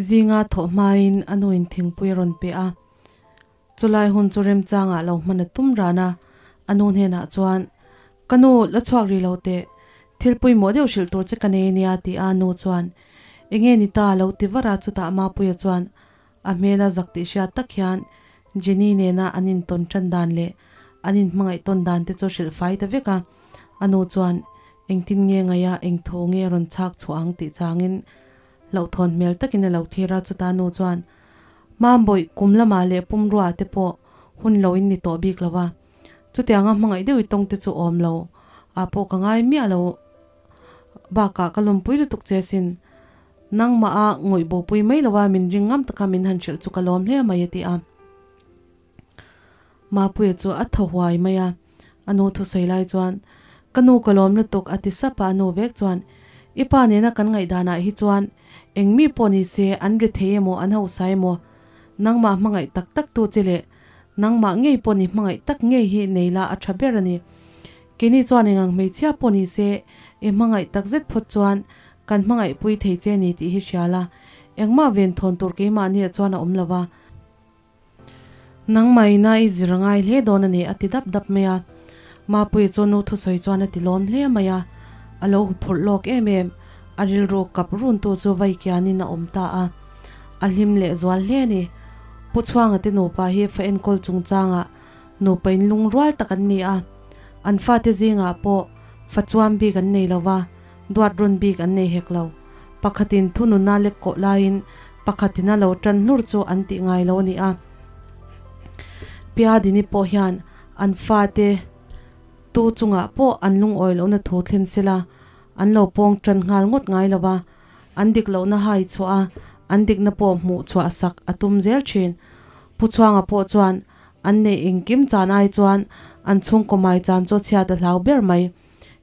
Zinga thawh hmain a nuin thingpui a rawn pe a, chulai hun chu remchangah lo hman a tum ran a, a nu hnenah chuan, Ka nu, la chhuak rih lo teh, thil pawimawh deuh hrilh tur che ka nei ania ti a, nu chuan, Enge ni ta? lo ti var a, chutah Mapuia chuan a hmela zak tih hriat tak hian Jenny nena an intawn tan dan leh an inhmangaih tawn dan te chu hrilh fai ta vek a, a nu chuan, Engtin nge ngaih a, eng tho nge rawn chhak chhuah ang tih changin Hlauhthawn hmel takin a lo thlir a, chuta nu chuan, Mambawih, kum lamah leh pumruaah te pawh hun lo in ni tawh bik lo a, chutianga hmangaih deuh i tawng te chu awm lo ah pawh ka ngai miah lo bakah ka lawmpui lutuk che asin. Nangmah a ngawih bopui mai lo a, min ring ngam taka min han hrilh chu ka lawm hle mai a ti a. Mapuia chu a thaw huai mai a, a nu thusawi lai chuan, Ka nu ka lawm lutuk a ti sap a, a nu vek chuan, I pa nena kan ngaihdanah hi chuan eng mi pawh ni se an ri thei emaw an hausa emaw, nangmah hmangaih tak tak tu che leh nangmah ngei pawh ni hmangaih tak ngei hi nei la a tha ber a ni. Keini chuan engang hmeichhia pawh ni se i hmangaih tak zet phawt chuan kan hmangaihpui thei che ni tih hi hria la, engmah venthawn tur keimahniah chuan a awm lo va. Nangmahina i zir a ngai hle dawn a ni, a ti dap dap mai a. Mapuii chu nu thusawi chuan a ti lawm hle mai a, a lo huphurh lawk em em. A rilru kap runtu chu vai kianin a awm ta a, a hlim leh zual hle a ni. Pu Chhuanga te nupa hi fa enkawl chungchangah nupa inlung rual tak an ni a, an fate zingah pawh fa chuam bik an nei lo va, Duat run bik an nei hek lo. Pakhatin thununa lek kawh laiin pakhatin a lo tan hlur chu an tih ngai lo a ni a. Piadini pawh hian an fate tu chungah pawh an lungawi lohna thu thlen sela an lo pawng tan nghal ngawt ngai lo va, an dik lohna hai chhuah a, an dikna pawh hmuh chhuah sak a tum zel thin. Pu Chhuanga pawh chuan an neih engkim chan ai chuan an chhungkaw maicham chu chhiat a hlau ber mai.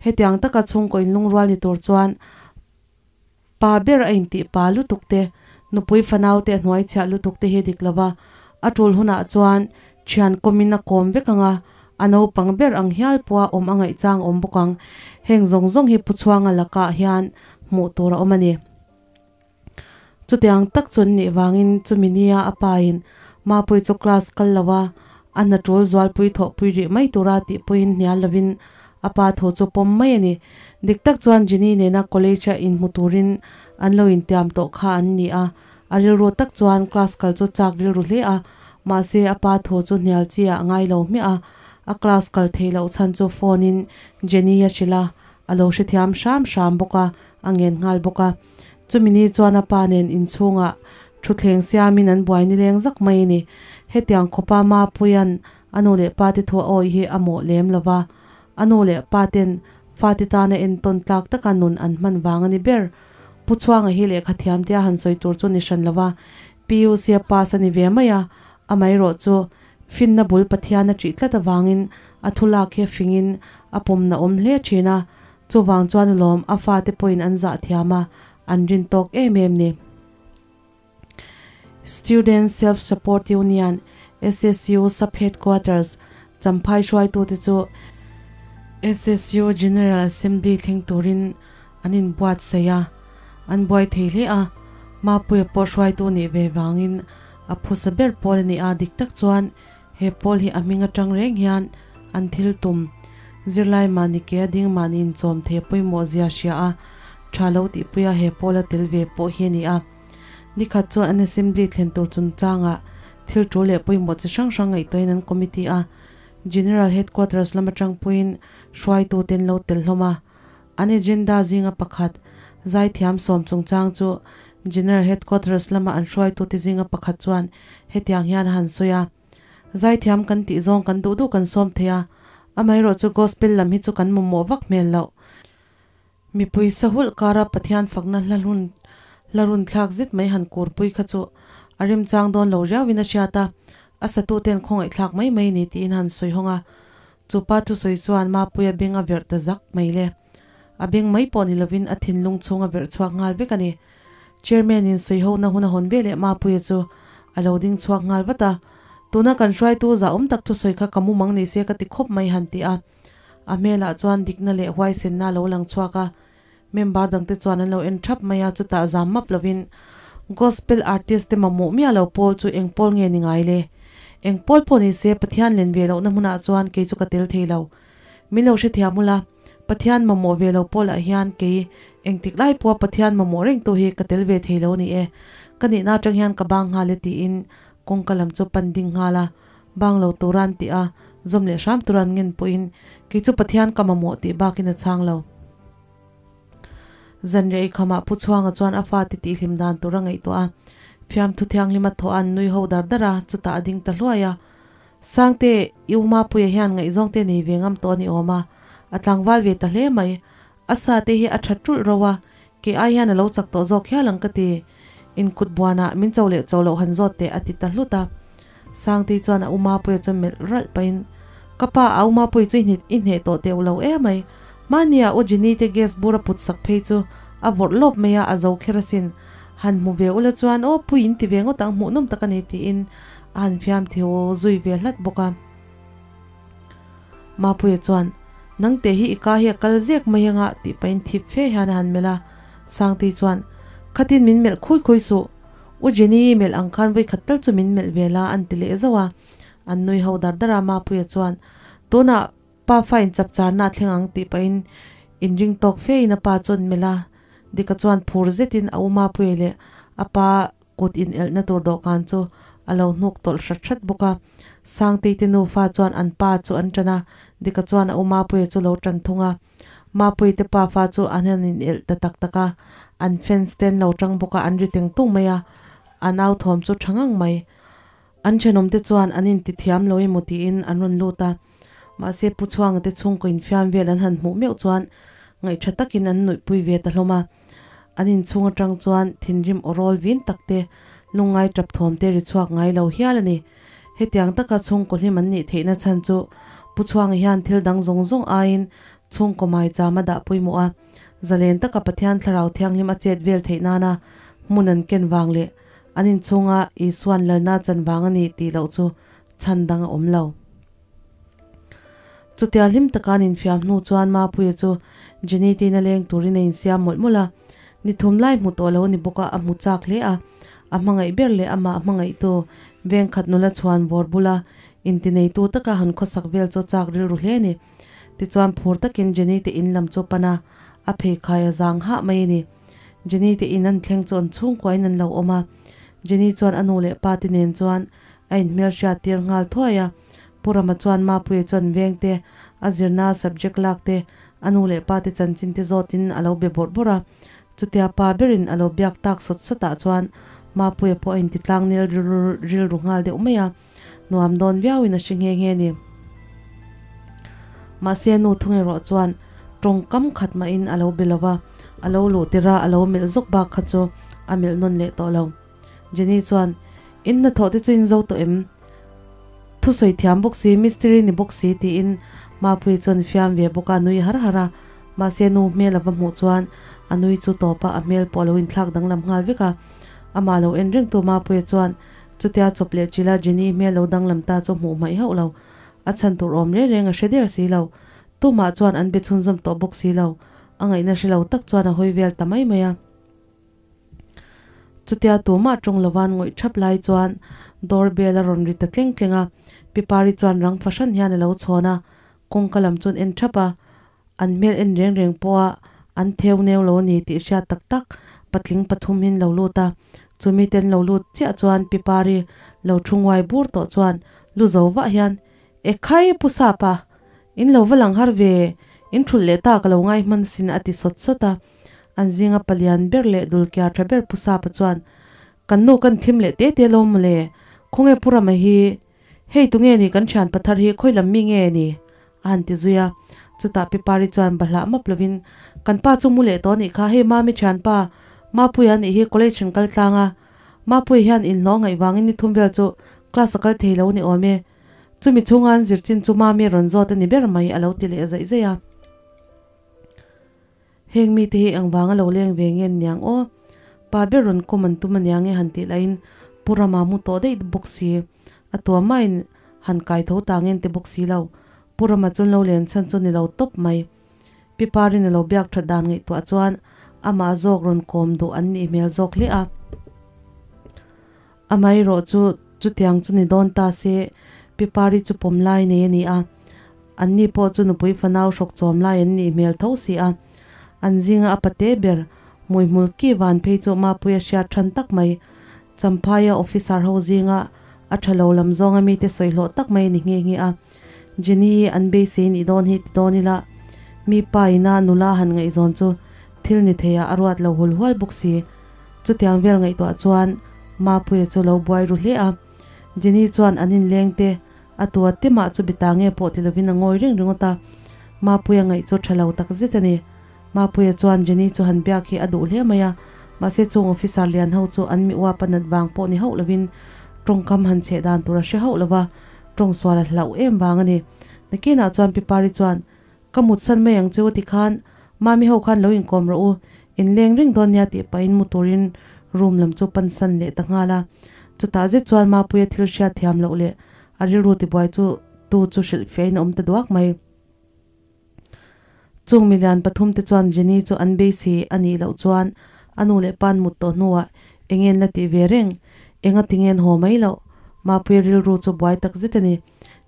Hetiang taka chhungkaw inlungrual ni tur chuan pa ber a intih pa lutuk te, nupui fanau te a hnuai chhiah lutuk te hi dik lo va, a tul hunah chuan thian kawmin a kawm vek ang a, a naupang ber ang hial pawha awm a ngaihchang awm bawk ang. Heng zawng zawng hi Pu Chhuanga lakah hian hmuh tur a awm a ni. Chutiang tak chu an nih vangin chumi nia a pain Mapui chu class kal lo a, a hna tul zualpui thawhpui rih mai tura tih pawhin hnial lovin a pa thu chu pawm mai a ni. Dik tak chuan Jenny nena college-a inhmu turin an lo intiam tawh kha an ni a, a rilru tak chuan class kal chu chak rilru hle a, mahse a pa thu chu hnial chi ah ngai lo hmiah a, a class kal theih loh chhan chu phone-in Jenny a hrilh a, a lo hrethiam hram hram bawk a, a ngen nghal bawk a. Chumi ni chuan a pa nen inchhungah thutthleng siamin an buai nileng zak mai a ni. Hetiang khawpa Mapuia'n a nu leh pa te thu a awih hi a mawh lem lo va, a nu leh pa ten fate tana entawn tlak taka nun an hman vang a ni ber. Pu Chhuanga hi lehkha thiam tia han sawi tur chu ni hran lo va, PUC a pass a ni ve mai a, amaherawh chu finna bul Pathian a ṭih tlat avangin a thu lak hi a fingin a pawmna awm hle ṭhin a, Chuvang chuan alawm a fate pawhin an zah thiam a, an rin tawk em em ni. Student Self Support Union, SSU, Sub Headquarters, Champhai hruaitute chu SSU General Assembly thleng turin an inbuatsaih a, an buai thei hle a, Mapuia pawh hruaitu nih ve vangin a phusa ber pawl a ni a, dik tak chuan He pawl hi a hming atang reng hian an thil tum, zirlai mahni ke a ding mahni inchawm thei pawimawh zia hria a, tha lo tihpuia he pawl a tel ve pawh hi a ni a. Nikhat chuan an assembly thlen tur chungchangah thil tul leh pawimawh chi hrang hrang ngaihtuahin an committee a, General Headquarters lam atang pawhin hruaituten lo tel hlawm a. An agenda zinga pakhat, zaithiam sawm chungchang chu General Headquarters lama an hruaitute zinga pakhat chuan hetiang hian a han sawi a, Zaithiam kan tih zawng kan duh duh kan sawm thei a, amaherawh chu Gospel lam hi chu kan mamawh vak hmel loh. Mipui sahulh kara Pathian fakna hla hlun hla run thlak zet mai han kurpui kha chu a remchang dawn lo riauin a hriat a, a satuten khawngaihthlak mai mai ni tiin han sawi hawng a. Chu pa thusawi chuan Mapuia beng a verh ta zak mai le. A beng mai pawh ni lovin a thinlung chhung a verh chhuak nghal vek a ni. Chairman in sawi ho na hun a hawn ve leh Mapuia chu a lo ding chhuak nghal vat a. Tuna kan hruaitu zahawm tak thusawi kha ka mumang ni se ka ti khawp mai han ti a. A hmelah chuan dikna leh huaisenna a lo lang chhuak a. Member dangte chuan an lo en thap mai a, chutah zam map lovin Gospel artist te mamawh miah lo pawl chu eng pawl nge ni ngai le? Eng pawl pawh ni se Pathian len ve lohna hmunah chuan kei chu ka tel thei lo. Min lo hrethiam ula, Pathian mamawh ve lo pawlah hian kei engtik lai pawha Pathian mamawh rengtu hi ka tel ve thei lo ni e. Ka nihna atang hian ka bang nghal e tiin kawngka lam chu pan ding nghal a, bang lo tura an tih a, zawm leh hram tura an ngen pawhin kei chu Pathian ka mamawh tih bakin a chhang lo. Zanriah ikhamah Pu Chhuanga chuan a fate tihhlim dan tur a ngaihtuah a, fiamthu thianghlima thawh a an nui ho dar dar a, chutah a ding ta hluai a. Sangte, i u Mapuia hian ngaihzawng te nei ve ngam tawh a ni awm a, a tlangval ve ta hle mai. A sa te hi a tha ṭulh ro a, kei ai hian a lo chak tawh zawk hial ang ka ti. Inkut buanah min cho leh cho loh han zawt teh a ti ta hlut a. Sangtei chuan a u Mapuia chuan melh ralh pahin, Ka pa, a u Mapui chu i hneh tawh teuh lo emai. Hmania u Jenny te gas bur a put sak phei chu a vawrh lawp mai a, a zo kher asin. Han hmu ve ula chuan aw pui in ti ve ngawt ang hmuhnawm tak a ni tiin a han fiam theu zui ve hlat bawk a. Mapuia chuan, Nangte hi i ka hi a kal zek mai anga tih pahin thip fe hian a han melh a. Sangtei chuan, Khatin min melh khui khui suh. U Jenny i melh ang khan vawikhat tal chu min melh ve la an ti leh zauh a. An nui ho dar dar a, Mapuia chuan, Tunah pa fa inchapcharna a thleng ang tih pahin inring tawk fe in a pa chu an melh a. Dika chuan phur zetin a u Mapuia leh a pa kut inelhna tur dawhkan chu a lo hnuk tawlh hrat hrat bawk a. Sangtei te nufa chuan an pa chu an tan a, Dika chuan a u Mapuia chu lo tan thung a. Mapuii te pafa chu an han inelh ta tak tak a, an fans te an lo tang bawk a, an ri teng tung mai a, an au thawm chu tha ngang mai. An thenawm te chuan an inti thiam lo emaw tiin an rawn lut a, mahse Pu Chhuanga te chhungkaw infiam vel an han hmuh meuh chuan ngaihṭha takin an nuihpui ve ta hlawm a. An inchhung aṭang chuan thinrim aw rawl vin tak te, lungngai ṭap thawm te ri chhuak ngai lo hial a ni. Hetiang taka chhungkaw hlim an nih theihna chhan chu Pu Chhuanga hian thil dang zawng zawng aiin chhungkaw maicham a dah pawimawh a, zalen taka Pathian thlarau thianghlim a chet vel theih nana hmun an ken vang leh an inchhunga Isua'n lalna chan vang a ni tih loh chu chhan dang a awm lo. Chutia hlim taka an infiam hnu chuan Mapuia chu Jenny te ina leng turin a insiam mawlh mawlh a, ni thum lai hmu tawh lo a ni bawk a, a hmu chak hle a, a hmangaih ber leh amah hmangaihtu vengkhat nula chhuan bawr bula intineitu taka han khawsak vel chu a chak rilru hle a ni. Tichuan phur takin Jenny te in lam chu a pan a, a pheikhai a zang hah mai a ni. Jenny te in an thleng chu an chhungkuain an lo awm a, Jenny chuan a nu leh pa te nen chuan a inhmelhriat tir nghal thuai a, Pu Rama chuan Mapuia chuan veng te, a zirna subject lak te, a nu leh pa te chanchin te zawtin a lo be bawrh bawrh a. Chutia pa berin a lo biak tak sawt sawtah chuan Mapuia pawh a intitlang nel rilru nghal deuh mai a, nuam dawn viauin a hre nghe nghe ni. Mahse nu thung erawh chuan tawngkam khat mahin a lo be lo va, a lo luh tirh a a lo melh zawk bak kha chu a melh nawn leh tawh lo. Jenny chuan, In hnathawh te chu in zo tawh em? Thusawi thiam bawk si, mistiri ni bawk si tiin Mapuii chuan fiam ve bawk a, a nui har har a. Mahse nu hmel a va hmuh chuan a nui chu tawp a, a hmel pawh a lo inthlak danglam nghal vek a. Amah lo en rengtu Mapuia chuan chutia chawp leh chila Jenny hmel lo danglam ta chu hmuh hmaih hauh lo. A chhan tur awm reng reng a hre der si lo. Tumah chuan an be chhunzawm tawh bawk si lo. A ngaihna hre lo tak chuan a hawi vel ta mai mai a. Chutia tumah tawng lovan ngawih thap lai chuan door bell a rawn ri ta tleng tleng a, Pi Pari chuan rang fahran hian a lo chhawn a, kawngka lam chuan en thap a, an hmel en reng reng pawha an theu neu lo a ni tih hriat tak tak patling pathum hi an lo lut a, chumi te an lo lut chiah chuan Pi Pari lo thu nguai bur tawh chuan lu zo vah hian E khai Pu Sapa, in lo va lang har ve, in thulh leh ta ka lo ngai hman sin a ti sawt sawt a. An zinga palian ber leh dulkiar tha ber Pu Sapa chuan, Kan nu kan thlim leh te te lo mawle, khawnge Pu Rama hi, hei tunge ni kan thian pathar hi khawi lam mi nge ni? a han ti zui a. Chutah Pi Pari chuan bahlah map lovin, Kan pa chu mu leh tawh anih kha, hei Mami thianpa, Mapuia anih hi college an kal tlang a, Mapuia hian inhlawh ngaih vangin ni thum vel chu class a kal thei lo a ni awm e. Chumi chhunga an zir chin chu Mami rawn zawt a ni ber mai a lo ti leh zaih zaih a. Heng mite hi engvanga lo leng ve nge an niang aw? Pa ber rawn kawm an tum ania nge han tih lahin Pu Rama mu tawh daih bawk si. A tua mahin han kai tho ta nge an ti bawk si lo. Pu Rama chuan lo len chhan chu ni lo tawp mai. Pi Parin a lo biak that dan ngaihtuah chuan amah zawk rawn kawm duh an nih hmel zawk hle a. Amaherawhchu, chutiang chu ni dawn ta se, Pi Pari chu pawm lai nei a ni a, anni pawh chu nupui fanau hrawk chawm lai an nih hmel tho si a. An zinga a pate ber, hmuihmul ki van phei chu Mapuia hriat than tak mai, Champhaia officer ho zinga a tha lo lam zawnga mite sawi hlawh tak mai a ni nghe nghe a. Jenny an beisei nih dawn hi ti dawn ila, mi pa ina nula han ngaihzawn chu thil ni theiah a ruat lo hul hual bawk si. Chutiang vel ngaihtuah chuan Mapuia chu lo buai ru hle a. Jenny chuan an inleng te a tua te mah chu bita nge pawh ti lovin a ngawi reng ringawt a. Mapuia ngaih chu tha lo tak zet a ni. Mapuia chuan Jenny chu han biak hi a duh hle mai a, mahse chung officer lian ho chu an mi uap a nat vang pawh ni hauh lovin tawngkam han cheh dan tur a hre hauh lova, tawng sual a hlauh em vang a ni. Nakinah chuan Pi Pari chuan, Ka mutsan mai ang cheu tikhan Mami ho khan lo inkawm rawh u, in leng reng dawn nia tih pahin mu turin room lam chu pansan leh ta nghal a. Chutah zet chuan Mapuia thil hriat thiam loh leh a rilru tibuai chu tu chu hrilh fiahin a awm ta duak mai. Chung milian pathum te chuan Jenny chu an beisei a nih loh chuan a nu leh pa'n mut tawh hnuah eng nge an la tih ve reng, enga ti nge an haw mai loh? Mapuia rilru chu buai tak zet a ni.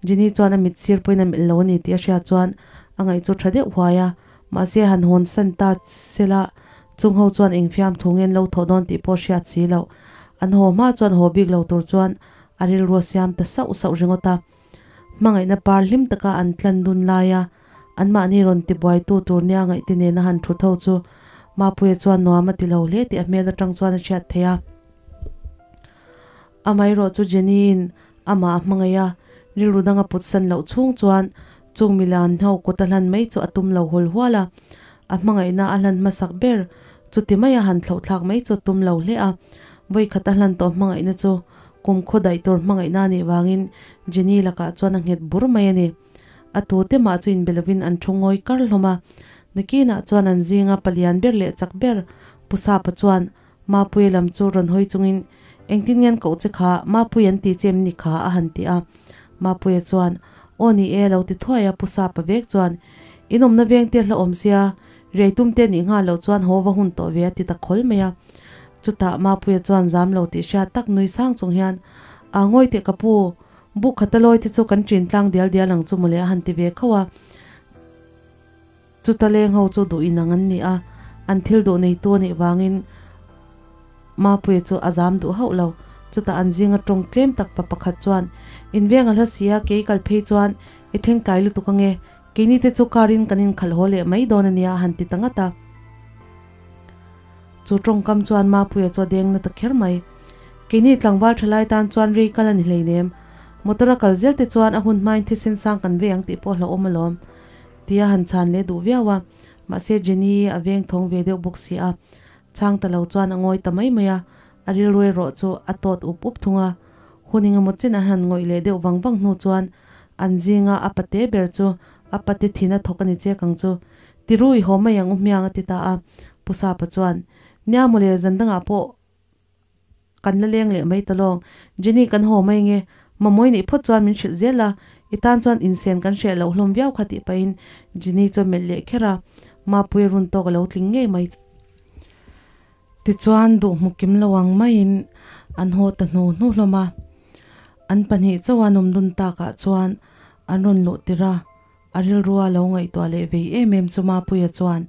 Jenny chuan a mit sir pawhin a melh lo a ni tih a hriat chuan a ngaih chu tha deuh huai a, mahse han hawn san ta sela chung ho chuan eng fiam thu nge an lo thawh dawn tih pawh hriat si loh. An haw hma chuan haw bik lo tur chuan a rilru a siam ta sauh sauh ringawt a. Hmangaihna par hlim taka an tlan dun laia anmahni rawn tibuaitu tur nia ngaihte nena han thut ho chu Mapuia chuan nuam a ti lo hle tih a hmel atang chuan a hriat theih a. Amaherawh chu Jenny-in amah a hmangaih a, rilru danga put san loh chhung chuan chung milan ho kut a hlan mai chu a tum lo hul hual a. A hmangaihna a hlan hmasak ber chuti maia han thlauhthlak mai chu a tum lo hle a. Vawikhat a hlan tawh hmangaihna chu kum khaw daih tur hmangaihna a nih vangin Jenny lakah chuan a nghet bur mai a ni. A tute mah chu inbe lovin an thu ngawi kar hlawm a. Nakinah chuan an zinga palian ber leh chak ber Pu Sapa chuan Mapuia lam chu rawn hawi chungin, Engtin nge an koh che kha, Mapui an ti che em ni kha? a han ti a. Mapuia chuan, Aw ni e, lo ti thuai a, Pu Sapa vek chuan, In awmna veng te hla awm sia, riai tum te nih nghal loh chuan haw va hun tawh ve a ti ta khawl mai a. Chutah Mapuia chuan zam lo tih hriat tak nui sang chung hian, A ngawi teh ka pu, buk khata lawi te chu kan ṭin tlang dial dial ang chu mawle a han ti ve khauh a. Chuta leng ho chu duh inang an ni a, an thil duh neitu a nih vangin Mapuia chu a zam duh hauh lo. Chutah an zinga tawng tlem tak pa pakhat chuan, In veng a hla si a, kei kal phei chuan i thleng tlai lutuk ange, keini te chu car in kan inkhalh haw leh mai dawn a nia a han ti ta ngat a. Chu tawngkam chuan Mapuia chu a deng na ta kher mai. Keini tlangval thalai tan chuan rei kal a ni hleinem, motor a kal zel te chuan a hun hmain thisen sang kan vei ang tih pawh hlauhawm alawm. Tia han chhan leh duh viau a, mahse Jenny a veng thawng ve deuh bawk si a, chhang ta lo chuan a ngawi ta mai mai a, a rilru erawh chu a tawt up up thung a. Hun engemaw chin an han ngawih leh deuh vang vang hnu chuan an zinga a pate ber chu a pate thin a thawk a ni chek ang chu, Tiru i haw mai ang u hmiang a ti ta a, Pu Sapa chuan, Nia mawle zan dangah pawh Kan la leng leh mai ta lawng. Jenny kan haw mai nge? Mamawi nih phawt chuan min hrilh zel a, i tan chuan insen kan hreh loh hlawm viau kha tih pahin Jenny chu a melh leh kher a, Mapuia run tawk a lo tling ngei mai. Tichuan duh hmu kim lo ang maiin an haw ta hnu hnu hlawm a, an pahnih chauh an awm dun takah chuan an rawn luh tir a, a rilrua lo ngaihtuah leh vei em em chu Mapuia chuan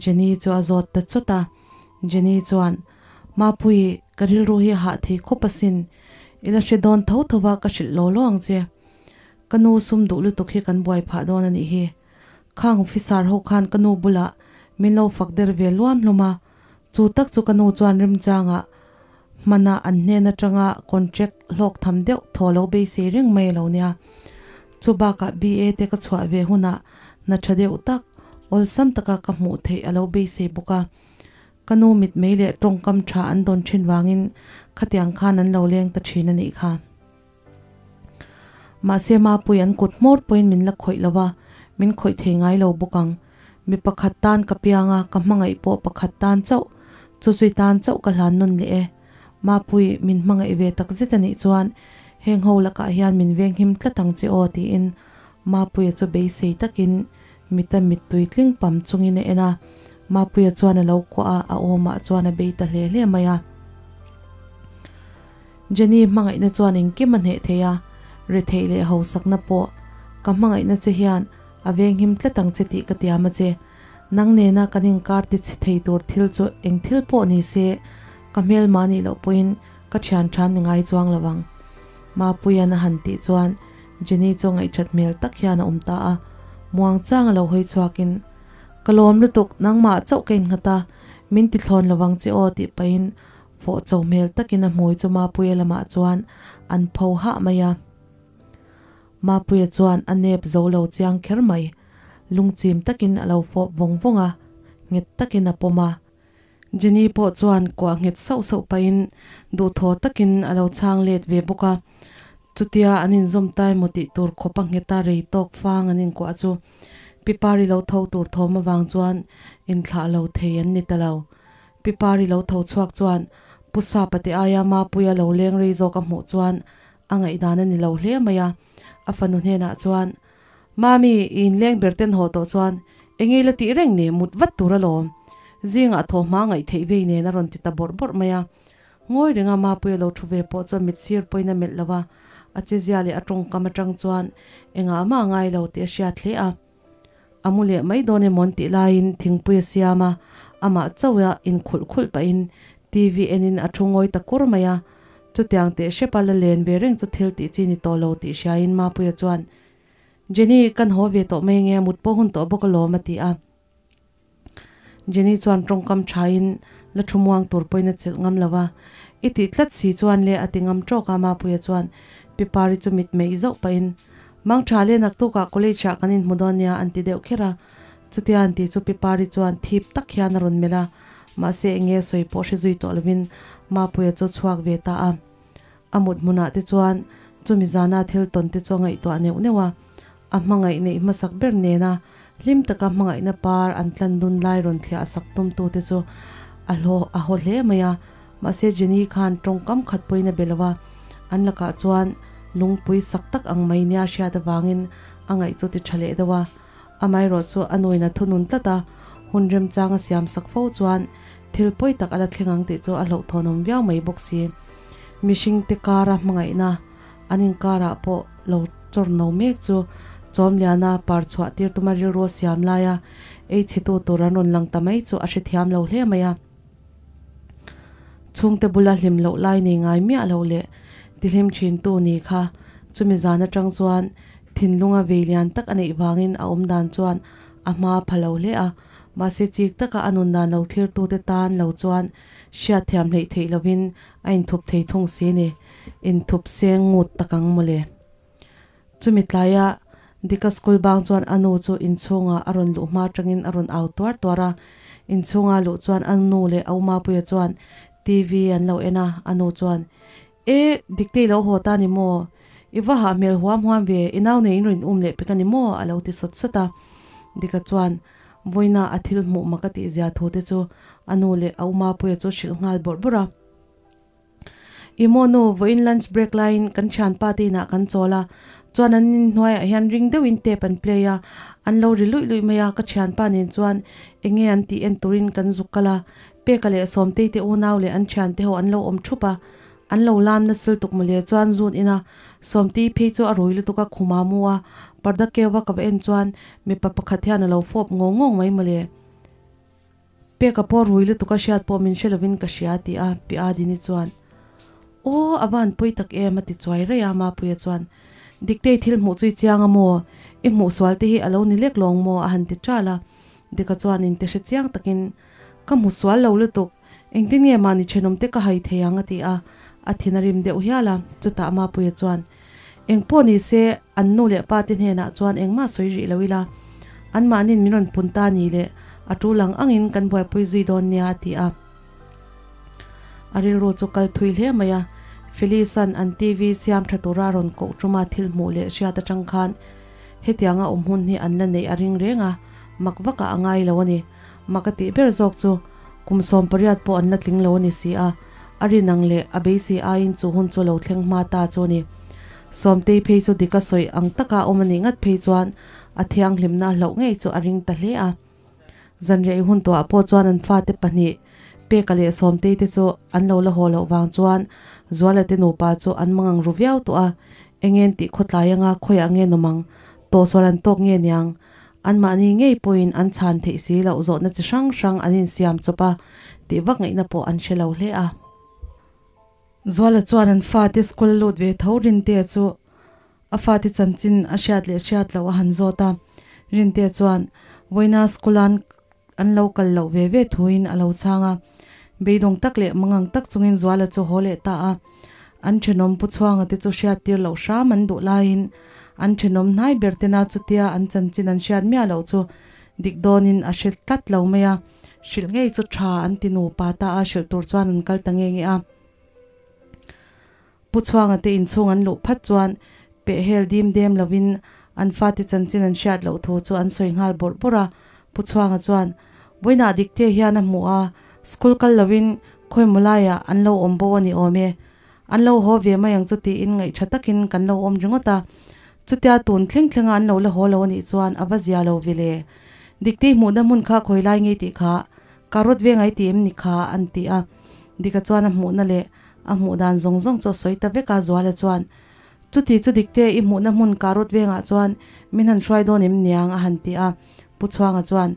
Jenny chu a zawt ta chawt a, Jenny chuan, Mapui, ka rilru hi a hah thei khawp asin, i la hre dawn tho tho va ka hrilh law law ang che. Ka nu sum duh lutuk hi kan buai phah dawn a nih hi. Khang officer ho khan ka nu bulah min lo fak der ve luam hlawm a, chu tak chu ka nu chuan remchangah hmana an hnen atanga contract hlawk tham deuh thaw lo beisei reng mai a lo nia. Chu bakah BA te ka chhuah ve hunah hna tha deuh tak, awlsam taka ka hmuh theih a lo beisei bawk a. Ka nu mitmei leh tawngkam tha an dawn thin vangin khatiang khan an lo leng ta thin a nih kha. Mahse Mapui an kut hmawr pawhin min la khawih lo va, min khawih thei ngai lo bawk ang. Mi pakhat tan ka piang a, ka hmangaih pawh pakhat tan chauh, chu zui tan chauh ka hlan nun leh e. Mapui, min hmangaih ve tak zet a nih chuan heng ho lakah hian min venghim tlat ang che aw tiin Mapuia chu beisei takin mita mittui tling pam chungin a en a. Mapuia chuan a lo kuah a, a awmah chuan a bei ta hle hle mai a. Jenny hmangaihna chuan engkim a hneh thei a, retheih leh hausakna pawh ka hmangaihna che hian a venghim tlat ang che tih ka tiam a che. Nang nena kan inkar ti chhe thei tur thil chu eng thil pawh ni se ka hmelma nih loh pawhin ka thian than ni ngai chuang lo ang. Mapuia'n a han tih chuan Jenny chu ngaihthat hmel tak hian a awm ta a, muang chang a lo hawi chhuakin, Ka lawm lutuk, nangmah chauh ka innghat a, min ti thlawn lo vang che aw tih pahin fawh cho hmel takin a hmui chu Mapuia lamah chuan an pho hah mai a. Mapuia chuan a nep zo lo chiang kher mai, lungchim takin a lo fawp vawng vawng a, nghet takin a pawm a. Jenny pawh chuan kuah nghet sauh sauh pahin duhthaw takin a lo chhang let ve bawk a. Chutia an inzawm tai maw tih tur khawpa ngheta rei tawk fang an inkuah chu Pipari lo tho tur thawm avang chuan inthlah lo thei an ni ta lo. Pipari lo tho chhuak chuan Pu Sapa te aia Mapuia lo leng rei zawk a hmuh chuan a ngaihdan a ni lo hle mai a. A fanu hnenah chuan, Mami, i inleng ber ten haw tawh chuan eng ei la tih reng ni, mut vat tur alawm. Zingah thaw hma ngaih theih vei nen a rawn ti ta bawrh bawrh mai a. Ngawi renga Mapuia lo thu ve pawh chuan mit sir pawhin a melh lo a, a chezia leh a tawngkam atang chuan engah mah a ngai lo tih a hriat hle a. A mu leh mai dawn emaw an tih laiin thingpui a siam a, amah chauha inkhulh khulh pahin TV enin a thu ngawi ta kur mai a. Chutiang teh hrepa la len ve reng chu thil tih chi ni tawh lo tih hriain Mapuia chuan, Jenny, kan haw ve tawh mai nge, mut pawh hun tawh bawk alawm a ti a. Jenny chuan tawngkam thain la thu muang tur pawhin a chelh ngam lo a, I tih tlat si chuan le a ti ngam tawk a, Mapuia chuan Pipari chu mit meih zauh pahin, Mang tha le naktukah college ah kan inhmu dawn nia an ti deuh kher a, chutia an tih chu Pipari chuan thip tak hian a rawn melh a, mahse enge sawi pawh hre zui tawh lovin Mapuia chu chhuak ve ta a. A mut hmunah te chuan chumi zana thil tawn te chu a ngaihtuah neuh neuh a, a hmangaih neih hmasak ber nena hlim taka hmangaihna par an tlan dun lai rawn thliah sak tumtu te chu a hlaw a haw hle mai a, mahse Jenny khan tawngkam khat pawhin a be lo a, an lakah chuan lungpui sak tak ang mai nia hriat avangin a ngaih chu ti tha leh deuh a, amaherawh chu a nuin a thunun tlat a, hun remchang a siam sak fo chuan thil pawi tak a la thleng ang tih chu a hlauhthawnawm viau mai bawk si. Mihringte kara hmangaihna an inkarah pawh lo chawr no mek chu Chawmliana par chhuah tir tuma rilru a siam laia ei chhetu tur an rawn lang ta mai chu a hrethiam lo hle mai a. Chhungte bula hlim loh lai nei ngai miah lo leh tihlim thintu ni kha chumi zan atang chuan thinlunga vei lian tak a neih vangin a awm dan chuan a hma pha lo hle a, mahse chik taka a nun dan lo thlirtute tan lo chuan Hriatthiam hleih theih lovin a inthup thei thung si ni, inthup seng ngut tak ang mawle. Chumi tlaia Dika school bang chuan a nu chu inchhungah a rawn luh hma atangin a rawn au tuar tuar a, inchhunga luh chuan a nu leh a umapuia chuan TV an lo en a, a nu chuan, E, Diktei lo haw ta ni maw? I va hah hmel huam huam ve, i nau nei in rawn um leh pek a ni maw? a lo ti sawt sawt a. Dika chuan, Vawiina a thil hmuh mak a tihzia thu te chu a nu leh a umapuia chu hrilh nghal bawrh bawrh a. I maw nu, vawiin lunch break laiin kan thianpa te inah kan chawl a, chuan an inhnuaiah hian ring deuhin tape an play a, an lo ri luih luih mai a, ka thianpa nen chuan enge an tih en turin kan zuk kal a, Peka leh Sawmtei te unau leh an thiante ho an lo awm thup a, an lo lam nasa lutuk mawle chuan zun ina Sawmtei phei chu a rui lutuk a khuma mu a, parda keuva ka va en chuan mipa pakhat hian a lo fawp ngawng ngawng mai mawle. Peka pawh rui lutuk a hriat pawh min hre lovin ka hria tih a pi Adini chuan Aw a van pawi tak em a ti chuai raih a Mapuia chuan Diktei thil hmuh chu i chiang a maw? I hmuh sual te hi a lo ni lek lawng maw? a han ti ṭal a, Dika chuan inte hre chiang takin Ka hmu sual lo lutuk, engtin nge mahni thenawm te ka hai thei ang a ti a, a thin a rim deuh hial a, chutah Mapuia chuan, Eng pawh ni se, an nu leh pa te hnenah chuan engmah sawi rih lo ila, anmahniin min rawn pun ta ni leh a tul ang angin kan buaipui zui dawn nia a ti a. A rilru chu kal thui hle mai a, Felisa'n an TV siam tha tura rawn koh tuma thil hmuh leh hriat atang khan hetianga awm hun hi an la neih a ring reng a, mak vakah a ngai lo a ni. Mak a tih ber zawk chu kum 18 pawh an la tling lo a ni si a, a rin ang leh a beisei aiin chu hun chu lo thleng hma ta chu a ni. Sawmtei phei chu dik a sawi ang taka awm a nih ngat phei chuan a thianghlimna a hlauh ngei chu a ring ta hle a. Zanriah i hun tawhah pawh chuan an fate pahnih, Peka leh Sawmtei te chu an lo la haw loh vang chuan Zuala te nupa chu an mangang ru viau tawh a, engen tih khawtlai anga khawiah nge nawm ang, tawhsual an tawk nge niang, anmahni ngei pawhin an chhan theih si loh zawhna chi hrang hrang an insiam chawp a, tih vak ngaihna pawh an hre lo hle a. Zuala chuan an fate school a lut ve tho Rintea chu a fate chanchin a hriat leh hriat loh a han zawt a, Rintea chuan vawiina school an an lo kal loh ve ve thuin a lo chhang a, beidawng tak leh mangang tak chungin Zuala chu haw leh ta a, an thenawm Pu Chhuanga te chu hriat tir loh hram an duh laiin an thenawm hnai ber tena chutia an chanchin an hriat miah loh chu dik dawnin a hre tlat lo mai a, hrilh ngei chu tha an ti nupa ta a, hrilh tur chuan an kal ta nge nge a. Pu Chhuanga te inchhung an luh phat chuan pehhel dim dem lovin an fate chanchin an hriat loh thu chu an sawi nghal bawrh bawrh a. Pu Chhuanga chuan, Vawiinah Dikte hian a hmu a, school kal lovin khawimaw laiah an lo awm bo a ni awm e. An lo haw ve mai ang chu tiin ngaihṭha takin kan lo awm ringawt a. Chutia tun thleng thlenga an lo la haw lo a nih chuan a va zia lo ve le. Dikte i hmuhna hmun kha khawi lai ngei tih kha ka rawt ve ngai ti em ni kha an ti a. Dika chuan a hmuhna leh A hmuh dan zawng zawng chu a sawi ta vek a, Zuala chuan, Chuti chu Dikte, i hmuhna hmun Karut vengah chuan min han hruai dawn em niang? a han ti a. Pu Chhuanga chuan,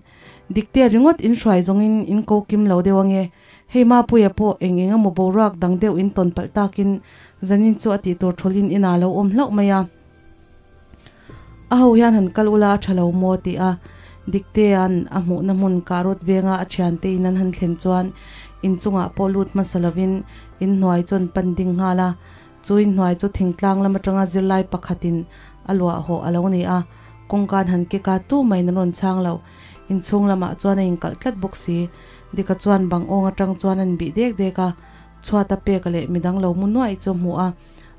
Dikte ringawt in hruai zawngin in ko kim lo deuh ange. Hei Mapuia pawh eng eng emaw boruak dang deuh in tawn palh takin zanin chu a tih tur thulin inah lo awm hlauh mai a. A ho hian han kal ula a tha lo maw? ti a Diktea'n a hmuhna hmun Karut venga a thiante in an han thlen chuan inchungah pawh lut hmasa lovin inhnuai chu an pan ding nghal a. Chu inhnuai chu thingtlang lam atanga zirlai pakhatin a luah hawh a lo ni a, kawngka an han kek a, tu mahin an rawn chhang lo. Inchhung lamah chuan a inkalh tlat bawk si. Dika chuan bang awng atang chuan an bih dek dek a, chhuata peka leh midang lo mu nuaih chu a hmu a.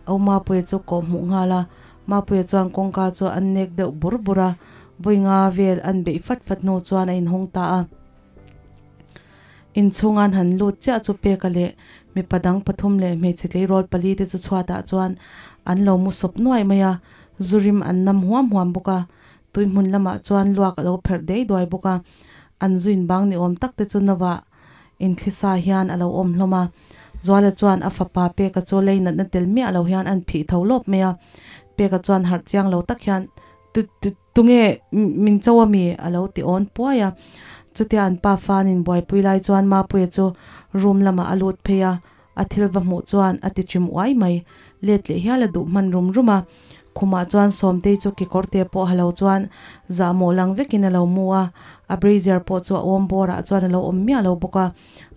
Au Mapuia chu kawh hmuh nghal a, Mapuia chuan kawngka chu an nek deuh bur bur a, vawi nga vel an beih fat fat hnu chuan a inhawng ta a. Inchhung an han lut chiah chu Peka leh mipa dang pathum leh hmeichhe tleirawl pali te chu chhuatah chuan an lo mu sawp nuaih mai a, zu rim an nam huam huam bawk a, tui hmun lamah chuan luak a lo pherh dei duai bawk a, an zu inbang ni awm tak te chu novah Inthlisa hian a lo awm hlawm a, Zuala chuan a fapa Peka chu lei natna tel miah lo hian an phih tho lawp mai a. Peka chuan harh chiang lo tak hian, Tu, tu, tunge min cho a mi? a lo ti awn puai a. Chutia an pa fanin buaipui lai chuan Mapuia chu room lamah a lut phei a, a thil va hmuh chuan a ti chim uai mai. Let leh hial a duh hman rum rum a. Khumah chuan Sawmtei chu kekawrte pawh ha lo chuan zahmawh lang vekin a lo mu a, a brazier pawh chu a awm bawrah chuan a lo awm miah lo bawk a.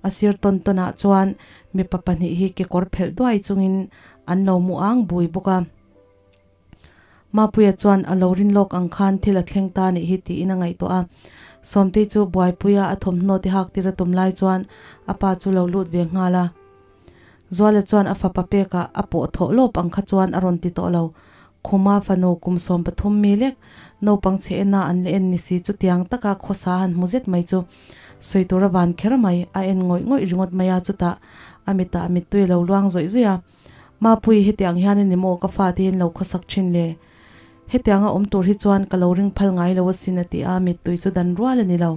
A sir tawn tawnah chuan mipa pahnih hi kekawr phelh duai chungin an lo mu ang bui bawk a. Mapuia chuan a lo rin lawk ang khan thil a thleng ta nih hi tiin a ngaihtuah a. Sawmtei chu buaipuia a thawmhnaw te hak tir a tum lai chuan a pa chu lo lut ve nghal a. Zuala chuan a fapa pekah a pawh thawh lawp ang kha chuan a rawn ti tawh lo. Khuma fanu kum 13 mi lek naupang chhe ena an la en ni si chutiang taka khawsa han hmu zet mai chu sawi tur a van kher mai, a en ngawih ngawih ringawt mai a, chutah a mitah mittui a lo luang zawih zawih a. Mapui, hetiang hian a ni maw ka fate hian lo khawsak thin le? Hetianga awm tur hi chuan ka lo ring phal ngai lo asin a ti a, mittui chu dan rual a ni lo.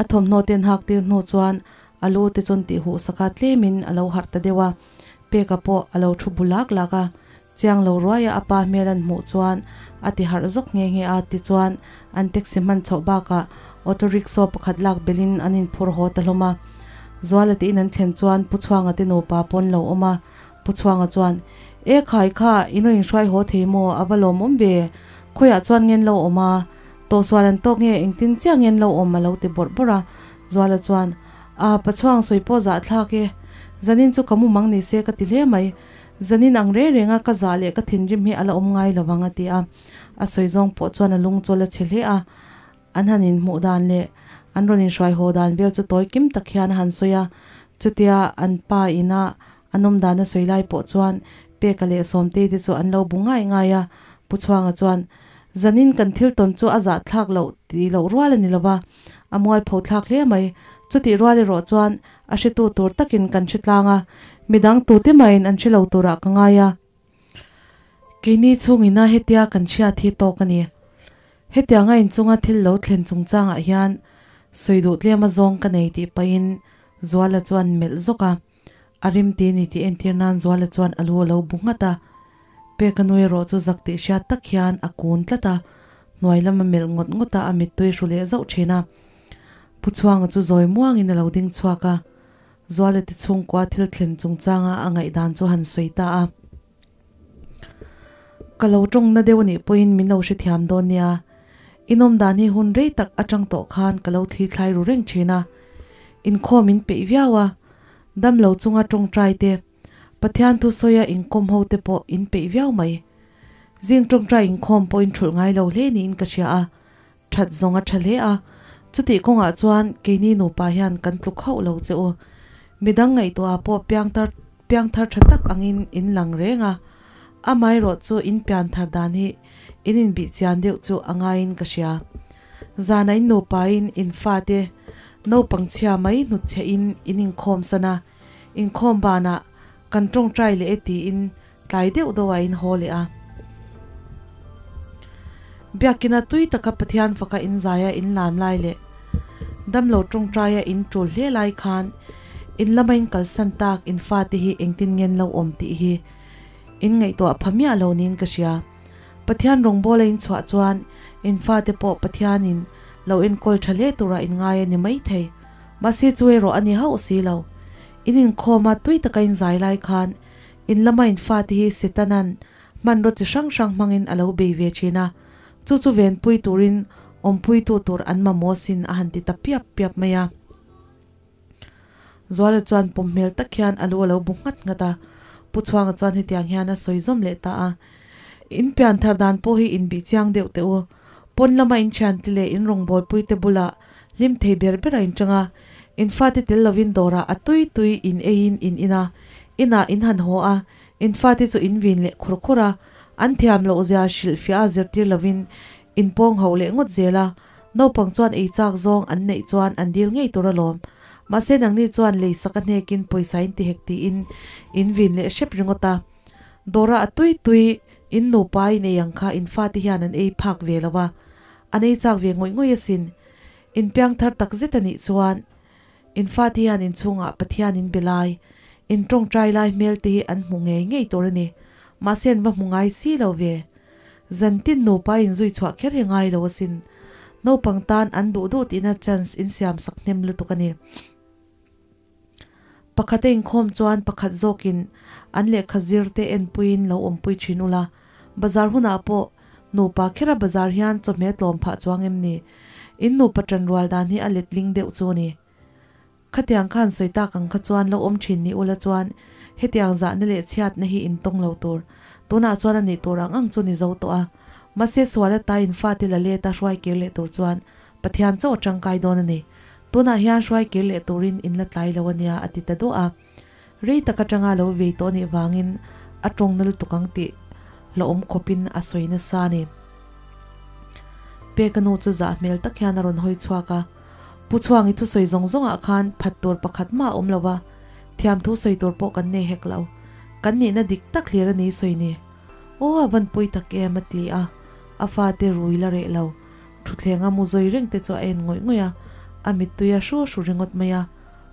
A thawmhnaw te an hak tir hnu chuan a lu te chuan tih huh saka tlemin a lo harh ta deuh a, Peka pawh a lo thu bu lak lak a, chiang lo ruaia a pa hmel an hmuh chuan a ti harh zawk nghe nghe a, tichuan an taxi hman chhoh bakah auto rickshaw pakhat lak belhin an inphur haw ta hlawm a. Zuala te in an thlen chuan Pu Chhuanga te nupa pawn lo awm a, Pu Chhuanga chuan, E khai kha, in rawn inhruai haw thei maw? A va lawmawm ve. Khawiah chuan ngen lo awm a? Tawhsual an tawk nge engtin chiah ngen lo awm a lo ti bawrh bawrh a. Zuala chuan, A, Pa Chhuang sawi pawh zahthlak e. Zanin chu ka mumang ni se ka ti hle mai. Zanin ang reng renga ka zah leh ka thinrim hi a la awm ngai lovang a ti a. A sawi zawng pawh chuan a lung chawl a chhe hle a. An han inhmuh dan leh an rawn inhruai haw dan vel chu tawi kim tak hian a han sawi a. Chutia an pa ina a nawm dan a sawi lai pawh chuan Peka leh Sawmtei te chu an lo bu ngai ngai a. Pu Chhuanga chuan, Zanin kan thil tawn chu a zahthlak loh ti loh rual a ni lo va, a mualpho thlak hle mai. Chutih rual erawh chuan a hretu tur takin kan hre tlang a, midang tute mahin an hre lo turah ka ngai a. Keini chhungina hetia kan hriat hi tawk a ni. Hetianga inchunga thil lo thlen chungchangah hian sawi duh tlem a zawng ka nei tih pahin Zuala chuan melh zawk a. A rem te ni tih entir nan Zuala chuan a lu a lo bu nghat a. Peka nu erawh chu zak tih hriat tak hian a kun tlat a, hnuai lam a melh ngawt ngawt a, a mittui hru leh zauh thin a. Pu Chhuanga chu zawi muangin a lo ding chhuak a, Zuala te chhungkua thil thlen chungchanga a ngaihdan chu han sawi ta a. Ka lo tawngna deuh anih pawhin min lo hrethiam dawn nia. Inawm dan hi hun rei tak atang tawh khan ka lo thli thlai ru reng thin a. Inkhawm in peih viau a, dam lo chunga tawngtai te, Pathian thu sawia inkawm ho te pawh in peih viau mai. Zing tawngtai inkhawm pawh in thulh ngai lo hle niin ka hria a, that zawng a tha hle a, chutih kawngah chuan keini nupa hian kan tluk hauh lo che u. Midang ngaihtuah pawh piangthar piangthar tha tak angin in lang reng a, amaherawh chu in pianthar dan hi in inbih chian deuh chu a ngaiin ka hria. Zana in nupain in fate naupang chhia mai hnutchhe in in inkhawm san a, inkhawm banah kan tawngtai leh e tiin tlai deuh deuh ah in haw leh a. Biakina tui taka Pathian faka in zaia in lam lai leh damlo tawngtaia in tul hle lai khan in lama in kalsan tak in fate hi engtin ngen lo awm tih hi in ngaihtuah pha miah lo niin ka hria. Pathian rawngbawla in chhuah chuan in fate pawh Pathianin lo enkawl tha hle turah in ngai a ni maithei. Mahse chu erawh a ni hauh si lo. In inkhawma tui taka in zai lai khan In lama in fate hi Setana'n hmanraw chi hrang hrang hmangin a lo bei ve thin a, chu chu venpui turin awmpuitu tur an mamawh sin a han ti ta piap piap mai a. Zuala chuan pawm hmel tak hian a lu a lo bu nghat nghat a, Pu Chhuanga chuan hetiang hian a sawi zawm leh ta a, In pian thar dan pawh hi inbih chiang deuh teh u, pawn lama in thiante leh in rawngbawlpuite bulah hlim thei ber ber a inchang a, in fate tel lovin dawrah a tui tui in eiin in in a, inah in han haw a, in fate chu in vin leh khur khur a, an thiam loh zia hrilhfiah a zirtir lovin in pawng hauh leh ngawt zel a, naupang chuan ei chak zawng an neih chuan an dil ngei tur alawm. Mahse nangni chuan lei sak a hnekin pawisa in ti hek tiin in vin leh hrep ringawt a. Dawrah a tui tui in nupa in ei ang kha in fate hian an ei phak ve lo a, An ei chak ve ngawih ngawih asin. In piang thar tak zet a nih chuan in fate hian in chhungah Pathian in be lai, in tawngtai lai hmel te hi an hmu ngei ngei tur a ni. Mahse an va hmu ngai si lo ve. Zan tin nupa in zui chhuah kher hi ngai lo asin. Naupang tan an duh duh tihna chance in siam sak hnem lutuk a ni. Pakhat a inkhawm chuan pakhat zawkin an lehkha zir te enpuiin lo awmpui thin ula, bazar hunah pawh nupa khera bazar hian chawhmeh tlawm phah chuang em ni? In nupa tanrual dan hi a letling deuh chu a ni. Khatiang khan sawi tak ang kha chuan lo awm thin ni ula chuan hetiang zahna leh chhiatna hi in tawng lo tur. Tunah chuan a nih tur ang ang chu ni zo tawh a. Mahse sual ata in fate la let a hruai kir leh tur chuan Pathian chaw tangkai dawn a ni. Tunah hian hruai kir leh turin in la tlai lo a nia a ti ta duah a. Rei tak atanga lo vei tawh nih vangin a tawng na lutuk ang tih hlauhawm khawpin a sawi nasa a ni. Peka nu chu zah hmel tak hian a rawn hawi chhuak a. Pu Chhuangi thusawi zawng zawngah khan phat tur pakhat mah a awm lo va, thiam thu sawi tur pawh kan nei hek lo. Kan nihna dik tak hlir a ni sawi ni. Aw a van pawi tak em a ti a, a fate rui la reh lo. Thuthlenga mu zawi reng te chu a en ngawih ngawih a, a mittui a hru hru ringawt mai a.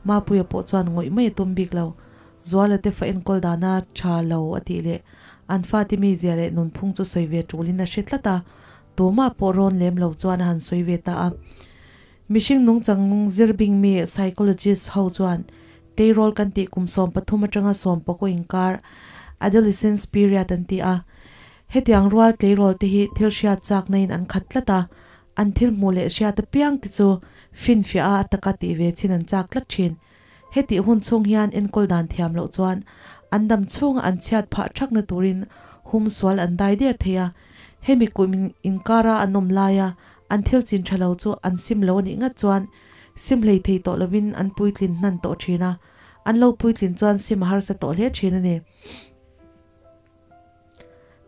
Mapuia pawh chuan ngawih mai a tum bik lo. Zuala te fa enkawl dana tha lo a tih leh an fate mizia leh nunphung chu sawi ve tulin a hre tlat a, tumah pawh rawn lem lo chuan a han sawi ve ta a. Mihring nungchang zir bing mi psychologist ho chuan tleirawl kan tih kum 13 atanga 19 inkar adolescence period an ti a, Hetiang rual tleirawl te hi thil hriat chakna in an khat tlat a, an thil hmuh leh hriat apiang te chu finfiah a ataka tih ve chin an chak tlat thin. Hetih hun chhung hian enkawl dan thiam loh chuan an dam chhunga an chhiat phah thakna turin hum sual an dai der thei a, hemi kum inkara an awm laia an thil chin tha lo chu an sim lo anih ngat chuan sim hlei thei tawh lovin an puitlin hnan tawh thin a, an lo puitlin chuan sim a harsa tawh hle thin a ni.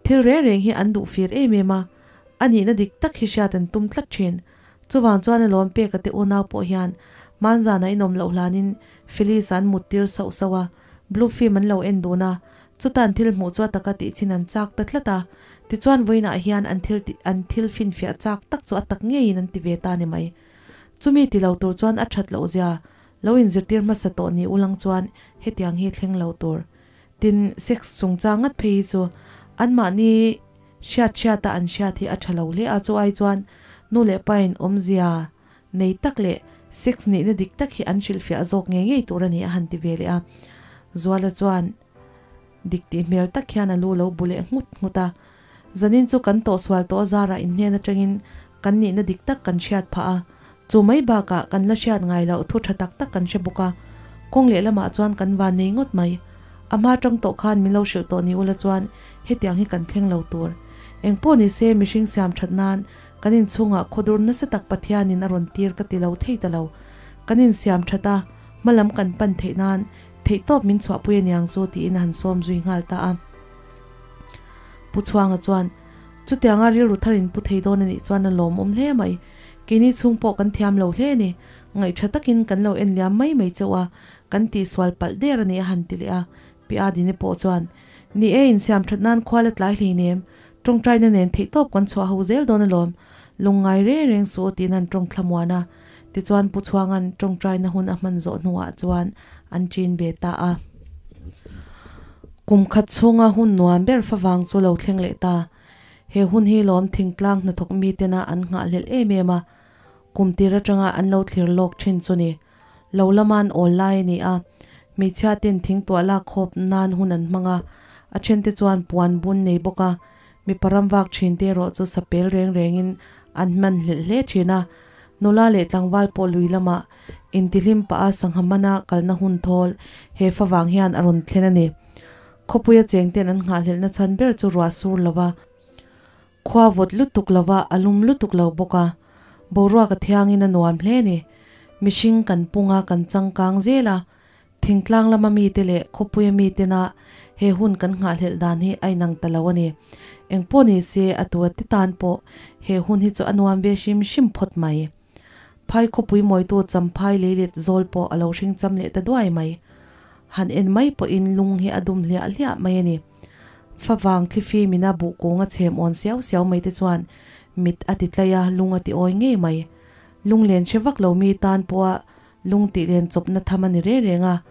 Thil reng reng hi an duh fir em em a, a nihna dik tak hi hriat an tum tlat thin. Chuvang chuan a lawm peka te unau pawh hian hmanzana inawm loh hlanin Phyllis-a an mut tir sauh sauh a, blue film an lo en dun a, chuta an thil hmuh chu a taka tih chin an chak ta tlat a, tichuan vawiinah hian an thil tih an thil finfiah chak tak chu a tak ngeiin an ti ve ta ni mai. Chumi ti lo tur chuan a that loh zia. Lo inzirtir hmasa tawh ni ulang chuan hetiang hi thleng lo tur. Tin, sex chungchang ngat phei hi chu anmahni hriat hriata an hriat hi a tha lo hle a, chu ai chuan nu leh pain awmzia nei tak leh sex nihna dik tak hi an hrilhfiah zawk ngei ngei tur a ni a han ti ve leh a. Zuala chuan dik tih hmel tak hian a lu lo bu leh nghut nghut a. Zanin chu kan tawhsual tawh zarah inhnen atangin kan nihna dik tak kan hriat phah a, chu mai bakah kan la hriat ngai loh thu tha tak tak kan hre bawk a, kawng lehlamah chuan kan van nei ngawt mai. A hma tang tawh khan min lo hrilh tawh ni ula chuan hetiang hi kan thleng lo tur. Engpawh ni se mihring siam that nan kan inchhungah khawdur nasa tak Pathianin a rawn tir ka ti lo thei ta lo. Kan insiam that a, hmalam kan pan theih nan theihtawp min chhuahpui aniang chu tiin a han sawm zui nghal ta a. Pu Chhuanga chuan, Chutianga rilru thar in pu thei dawn a nih chuan a lawmawm hle mai. Keini chhung pawh kan thiam lo hle a ni. Ngaihṭha takin kan lo en liam mai mai chauh a, kan tihsual palh der a ni a han ti leh a. Pi Adini pawh chuan, Ni e, insiam ṭhat nan khual a tlai hleinem. Ṭawngṭaina nen theihtawp kan chhuah ho zel dawn alawm. Lungngai reng reng suh u tiin an ṭawng thlamuan a. Tichuan Pu Chhuanga'n ṭawngṭaina hun a hman zawh hnuah chuan an ṭin ve ta a. Kum khat chhunga hun nuam ber favang chu lo thleng leh ta. He hun hi lawm thingtlang hnathawk mitena an nghahhlelh em em a, kum tir atanga an lo thlir lawk thin chu ni. Lo lama an awl lai a ni a, hmeichhia ten thingtuah lak khawp nan hun an hmang a, a thente chuan puan bun nei bawk a, mipa ram vak thin te erawh chu sapel reng rengin an hman hlelh hle thin a. Nula leh tlangval pawh lui lamah intihlim pah a sangha mana kalna hun thawl he favang hian a rawn thlen a ni. Khawpuia chengten an nghahhlelhna chhan ber chu ruah sur lova, khua vawt lutuk lova a lum lutuk lo bawk a, boruak a thiangin a nuam hle a ni. Mihring kan pung a, kan changkang zel a, Thingtlang lama mite leh khawpuia mitena he hun kan nghahhlelh dan hi a inang ta lo a ni. Engpawh ni se, a tu a ti tan pawh he hun hi chu a nuam ve hrim hrim phawt mai. Phai khawpui mawitu Champhai leilet zawl pawh a lo hring cham leh ta duai mai. Han en mai pawhin lung hi a dum hliah hliah mai a ni. Favang thlifi mina buh kung a chhem awn siau siau mai te chuan mit a ti tlai a, lung a ti awi ngei mai. Lunglen hre vak lo mi tan pawha Lung tih len chawpna tham a ni reng reng a,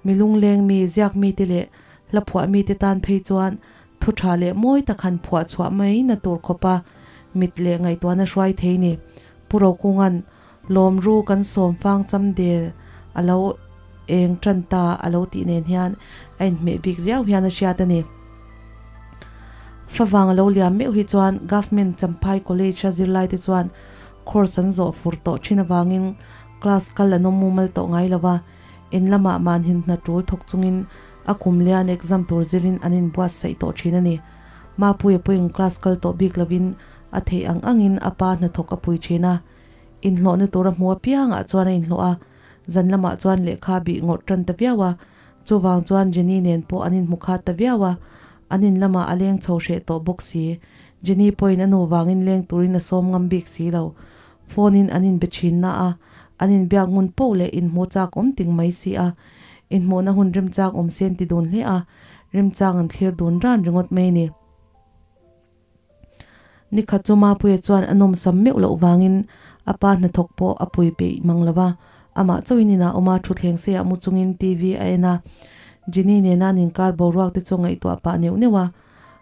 mi lungleng mi, ziak mite leh hla phuah mite tan phei chuan thu tha leh mawi tak han phuah chhuah mai na tur khawpa mit leh ngaihtuahna hruai thei ni. Pu Rokunga'n lawm ru kan sawm fang cham del a lo eng tan ta a lo tih nen hian a inhmeh bik riau hian a hriat a ni. Favang a lo liam meuh hi chuan Government Champhai College-a zirlaite chuan course an zawh fur tawh thin avangin Class kal an awm mumal tawh ngai lo va, in lamah mahni hna tul thawk chungin a kum lian exam tur zirin an inbuatsaih tawh thin a ni. Mapuia pawhin class kal tawh bik lovin a theih ang angin a pa hnathawk a pui thin a. Inhlawhna tur a hmu apiangah chuan a inhlawh a, zan lamah chuan lehkha bih ngawrh tan ta viau a, chuvang chuan Jenny nen pawh an inhmu khat ta viau a, an in lamah a leng chho hreh tawh bawk si. Jenny pawhin a nu vangin leng turin a sawm ngam bik si lo. Phone in an inbe thin na a, an inbiak ngun poh leh inhmuh chak awm ting mai si a, inhmuhna hun remchang awm se an ti dun hle a, remchang an thlir dun ran ringawt mai a ni. Nikhat chu Mapuia chuan a nawmsam meuh loh vangin a pa hnathawk pawh a pui peih mang lo va, amah chauhin inah awm a, thutthleng seiah mu chungin TV a en a, Jenny nena an inkar boruak te chu a ngaihtuah pah neuh neuh a.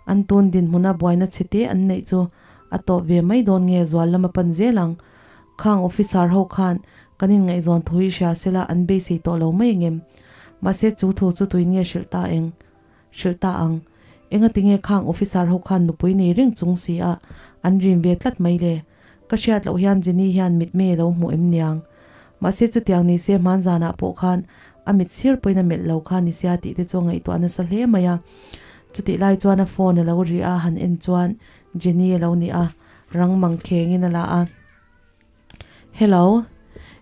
An tun dinhmuna buaina chhe te an neih chu a tawp ve mai dawn nge zual lam a pan zel ang. Khang officer ho khan kan inngaihzawn thu hi hria sela an beisei tawh lo mai angem? Mahse chu thu chu tuin nge hrilh ta eng? Hrilh ta ang. Engati nge khang officer ho khan nupui nei reng chung si a an rim ve tlat mai le? Ka hriat loh hian Jenny hian mitmei a lo hmuh em niang? Mahse chutiang ni se hmanzanah pawh khan a mit sir pawhin a melh lo kha ni sia tih te chu a ngaihtuah nasa hle mai a. Chutih lai chuan a phone a lo ri a, han en chuan Jenny a lo ni a, rang mang khengin a la a. Hello,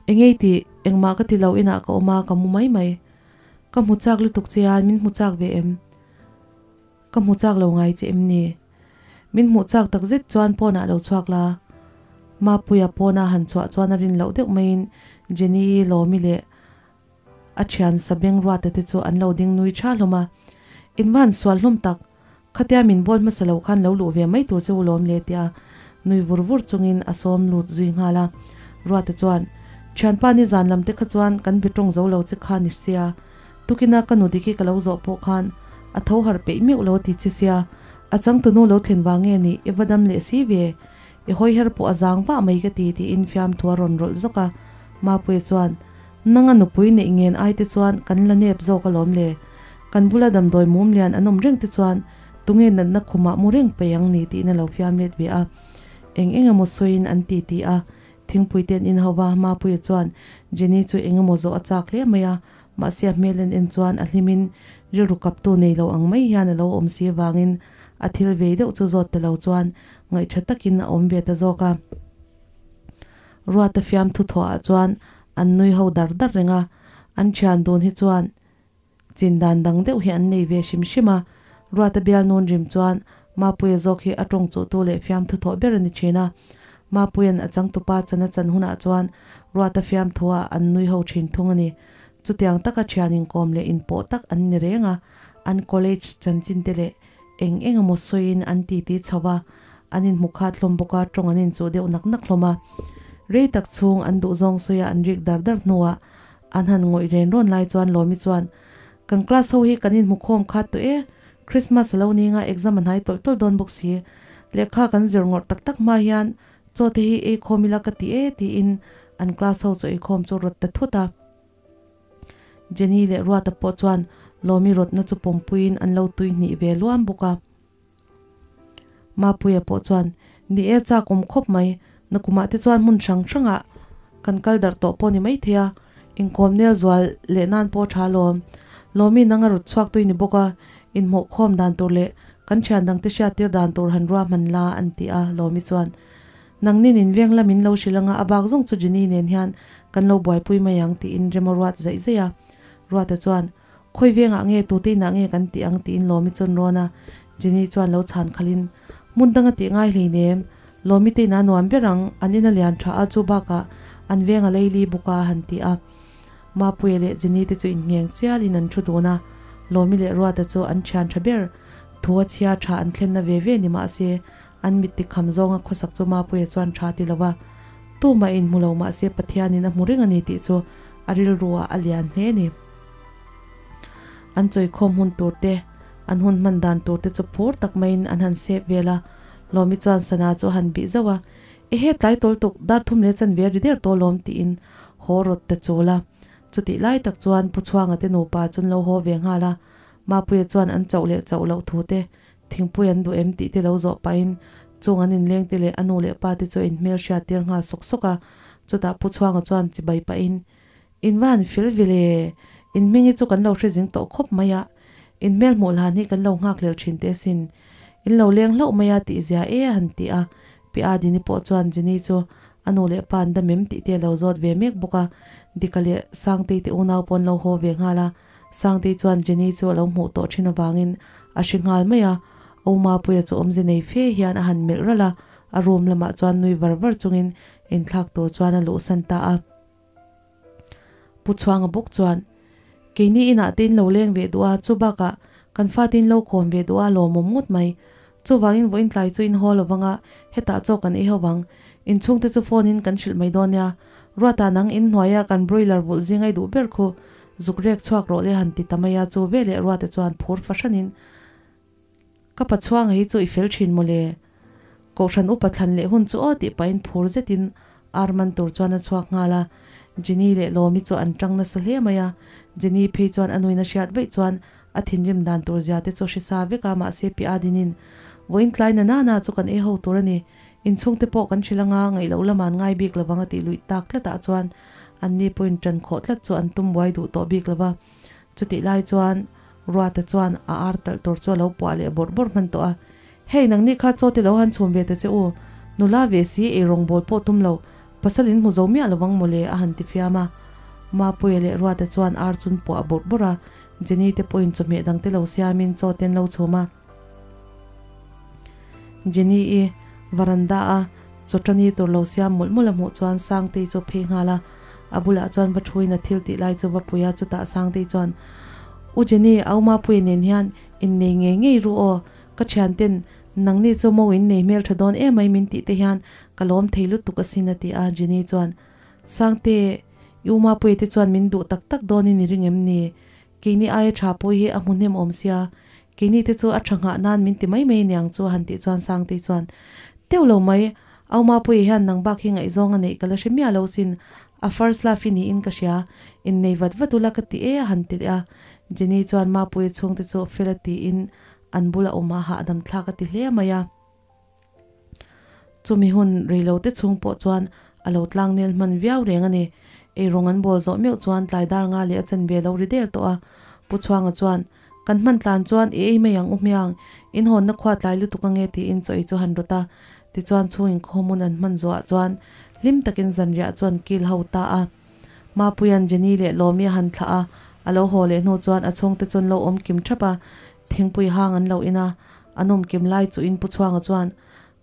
engei tih engmah ka ti lo inah ka awm a, ka mu mai mai. Ka hmu chak lutuk che a, min hmu chak ve em? Ka hmu chak lo ngai che em ni? Min hmuh chak tak zet chuan pawnah lo chhuak la. Mapuia pawna han chhuah chuan a rin loh deuh maiin Jenny-i Lawmi leh a thian Sabeng Ruata te chu an lo ding nui tha hlawm a. In va han sual hlawm tak, khatia min bawl hmasa lo khan lo luh ve mai tur che u lawm le tia nui vur vur chungin a sawm lut zui nghal a. Ruata chuan, Thianpa nizan lam te kha chuan kan be tawng zo lo che kha ni sia, tukina ka nu diki ka lo zawh pawh khan a tho harh peih meuh lo ti che sia, a changtunu lo thlen vang nge ni i va dam leh si ve, i hawi her pawh a zang vah mai ka ti tiin fiamthu a rawn rawlh zawk a, Mapuia chuan Nanga nupui neih ngen ai te chuan kan la nep zawk alawm le, kan bula damdawi mum lian an awm reng te chuan tunge natna khumah mu reng peih ang ni tiin a lo fiam let ve a, eng eng emaw sawiin an ti ti a, Thingpui te an in ho va, Mapuia chuan Jenny chu eng emaw zawh a chak hle mai a, mahse a hmel en en chuan a hlimin rilru kaptu nei lo ang mai hian a lo awm si avangin a thil vei deuh chu zawt ta lo chuan ngaihtha takin a awm ve ta zawk a. Ruata fiamthu thawhah chuan an nui ho dar dar reng a, an thian dun hi chuan Chin dan dang deuh hi an nei ve hrim hrim a, Ruata bial nun rim chuan Mapuia zawk hi a tawng chuhtu leh fiamthu thawh ber a ni thin a. Mapuia'n a changtupa chan a chan hunah chuan Ruata fiamthuah an nui ho thin thung a ni. Chutiang taka thian inkawm leh inpawh tak an ni reng a, an college chanchinte leh eng eng emaw sawiin an titi chho va, an inhmu khat hlawm bawk a, tawng an inchuh deuh nak nak hlawm a. Rei tak chhung an duhzawng sawia an rik dar dar hnuah An han ngawih ren rawn lai chuan Lawmi chuan, Kan class ho hi kan inhmu khawm khat tawh e, Christmas a lo ni nga exam a hnai tawlh tawlh dawn bawk si. Lehkha kan zir ngawrh tak tak hma hian chaw te hi ei khawm ila ka ti e tiin an class ho chaw eikhawm chu rawt ta thut a. Jenny leh Ruata pawh chuan Lawmi rawtna chu pawmpuiin an lo tui hnih ve luam bawk a. Mapuia pawh chuan, Ni e, chak awm khawp mai. Nakumah te chuan hmun hrang hrangah kan kal darh tawh pawh ni maithei a, inkawm nel zual leh nan pawh tha alawm. Lawmi nang a rut chhuak tui ni bawk a, inhmuh khawm dan tur leh kan thian dangte hriattir dan tur han ruahman la an ti a, Lawmi chuan, Nangnin inveng la min lo hrilh anga a bak zawng chu Jenny nen hian kan lo buaipui mai ang tiin rem a ruat zaih zaih a. Ruata chuan, Khawi vengah nge tute inah nge kan tih ang tiin Lawmi chuan rawn a, Jenny chuan lo chhan khalhin, Hmun danga tih ngai hleinem, Lawmi te inah nuam ber ang, an ina lian tha a chu bakah an veng a leili bawk a han ti a. Mapuia leh Jenny te chu inngheng chialin an thu dun a, Lawmi leh Ruata chu an thian tha ber, thu a chhia tha an thlenna ve ve ni mahse an mit tikham zawnga khawsak chu Mapuia chuan tha ti lo va, tumah inhmu lo mahse Pathianin a hmu reng a ni tih chu a rilruah a lian hle ni. An chawikhawm hun tur te, an hun hman dan tur te chu phur tak maiin an han sep vel a, Lawmi chuan sana chu a han bih zauh a, Ehe tlai tawl tuk, dar thum leh chanve a ri der tawh lawm tiin haw rawt ta chul a. Chutih lai tak chuan Pu Chhuanga te nupa chu an lo haw ve nghal a, Mapuia chuan an chauh leh chauh loh thu te, thingpui an duh em tih te lo zawh pahin chung an inleng te leh a nu leh pa te chu a inhmel hriat tir nghal sawk sawk a, chutah Pu Chhuanga chuan chibai pahin In va han fel ve le, in hming hi chu kan lo hre zing tawh khawp mai a, in hmel hmuh hlan hi kan lo nghak hlel thin teh asin, in lo leng hlauh mai a tih zia e a han ti a, Pi Adini pawh chuan Jenny chu a nu leh pa an dam em tih te a lo zawt ve mek bawk a, Dika leh Sangtei te unau pawh an lo haw ve nghal a, Sangtei chuan Jenny chu a lo hmuh tawh thin avangin a hre nghal mai a, Omapuia chu awmze nei fe hian a han melh ralh a, a room lamah chuan nui var var chungin inthlak tur chuan a luhsan ta a. Pu Chhuanga bawk chuan, Keini inah te in lo leng ve duh a, chu bakah kan fate in lo kawm ve duh a lawmawm ngawt mai. Chuvangin vawiin tlai chu in haw lo vang a, hetah chaw kan ei ho vang. Inchhungte chu phone in kan hrilh mai dawn nia. Ruata nang in hnuaia kan broiler vulh zing ai duh ber khu zuk rek chhuak rawh le han ti ta mai a, chu veleh Ruata chuan phur fahranin, Ka pa chhuanga hi chu i fel thin mawle. Kohhran upa thlan leh hun chu aw tih pahin phur zetin ar man tur chuan a chhuak nghal a. Jenny leh Lawmi chu an tang nasa hle mai a. Jenny phei chuan a nuin a hriat vaih chuan a thinrim dan tur zia te chu a hre sa vek a, mahse pi Adinin vawiin tlai na nana chu kan ei ho tur a ni. Inchhungte pawh kan hrilh anga ngaih loh lamah an ngai bik lovang a tih luih tak tlatah chuan anni pawhin tan khawh tlat chu an tum buai duh tawh bik lova. Chutih lai chuan Ruata chuan a ar talh tur chu a lo puah leh bawrh bawrh hman tawh a, Hei nangni kha chaw te lo han chhum ve ta che u, nula ve si ei rawngbawl pawh tum lo, pasal in hmu zo miah lovang mawle a han ti fiam a. Mapuia leh Ruata chuan ar chun puah bawrh bawrh a, Jenny te pawhin chawhmeh dang te lo siamin chaw te an lo chhum a. Jenny i varanda a chawtani tur lo siam mawlh mawlh a hmuh chuan Sangtei chu a phei nghal a, a bulah chuan va thuin a thil tih lai chu va pui a, chutah Sangtei chuan, U Jenny, au Mapuia nen hian innei ngei ngei ru aw, ka thianten nangni chu mo in nei hmel tha dawn emai min tih te hian ka lawm thei lutuk asin a ti a, Jenny chuan, Sangte. I u Mapuii te chuan min duh tak tak dawnin i ring em ni? Keini aia tha pawh hi a hmu hnem awm sia, keini te chu a tha nghah nan min ti mai mai aniang chu a han tih chuan Sangtei chuan, Teuh lo mai, au Mapuii hian nang bak hi ngaihzawng a neih ka la hre miah lo sin, a first love i niin ka hria, innei vat vat ula ka ti e a han ti leh a. Jenny chuan Mapuii chhungte chu fel a tiin an bula awm a hahdam thlak a ti hle mai a. Chumi hun reilote chhung pawh chuan a lo tlang nel hman viau reng a ni. Eirawng an bawl zawh meuh chuan tlai dar nga leh a chen ve lo ri der tawh a. Pu Chhuanga chuan, Kan hman tlan chuan i ei mai ang u hmiang, in hawnna khua tlai lutuk ange tiin chaw ei chu han rawt a. Tichuan chhungin khawmun an hman zawhah chuan hlim takin zanriah chuan kil ho ta a. Mapuia'n Jenny leh Lawmi a han thlah a, a lo haw leh hnu chuan a chhungte chuan lo awm kim thap a, Thingpui hang an lo in a, a nawm kim lai chu in Pu Chhuanga chuan,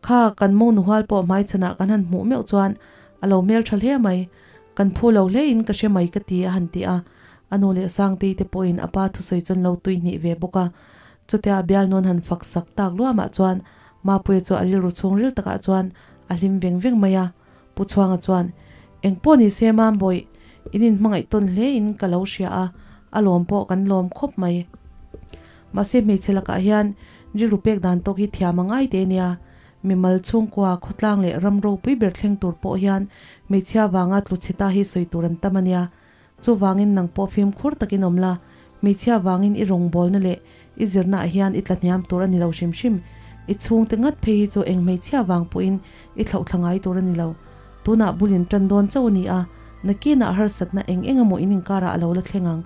Kha, kan mo nuhual pawh hmaichhanah kan han hmuh meuh chuan a lo hmel tha hle mai, kan phu lo hle in ka hre mai ka ti a han ti a. A nu leh Sangtei te pawhin a pa thusawi chuan lo tui hnih ve bawk a. Chutia a bialnawn han fak sak tak luamah chuan Mapuia chu a rilru chhungril takah chuan a hlim veng veng mai a. Pu Chhuanga chuan, Engpawh ni se Mambawih, in inhmangaih tawn hle in ka lo hria a, a lawm pawh kan lawm khawp mai. Mahse hmeichhe lakah hian rilru pek dan tawk hi thiam a ngai te nia. Mimal chhungkua, khawtlang leh ram ropui ber thleng tur pawh hian hmeichhia vanga tlu chhe ta hi sawi tur an tam a nia. Chuvangin nang pawh fimkhur takin awm la, hmeichhia vangin i rawngbawlna leh i zirnaah hian i tlahniam tur a ni lo hrim hrim. I chhungte ngat phei hi chu eng hmeichhia vang pawhin i thlauhthla ngai tur a ni lo. Tunah bul in tan dawn chauh a ni a, nakinah harsatna eng eng emaw in inkarah a lo la thleng ang.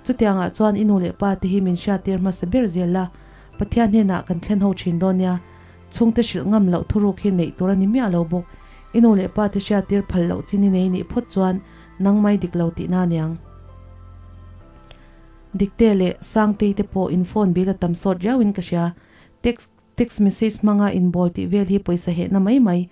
Chutiangah chuan i nu leh pa te hi min hriattir hmasa ber zel la, Pathian hnenah kan thlen ho thin dawn nia. Chhungte hrilh ngam loh thuruk hi neih tur a ni miah lo bawk. I nu leh pa te hriattir phal loh chin i nei nih phawt chuan nang mai dik lo tihna aniang. Dikte leh Sangtei te pawh in phone bill a tam sawt riau in ka hria. Text text message hmanga in bawl tih vel hi pawisa hehna mai mai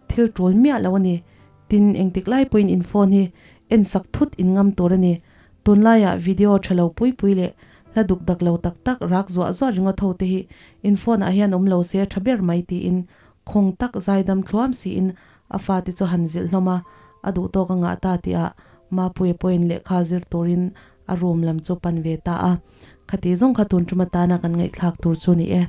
thil tul miah lo a ni. Tin, engtik lai pawhin in phone hi en sak thut in ngam tur a ni. Tunlaiah video tha lo pui pui leh hla duk dak lo tak tak rak zuah zuah ringawt ho te hi in phone ah hian awm lo se a tha ber mai tiin khawng tak zaidam thluam siin a fate chu han zilh hlawm a, a duh tawk a ngah ta tih ah Mapuia pawhin lehkha zir turin a room lam chu pan ve ta a. Khati zawng kha tun tum atana kan ngaihthlak tur chu ni e.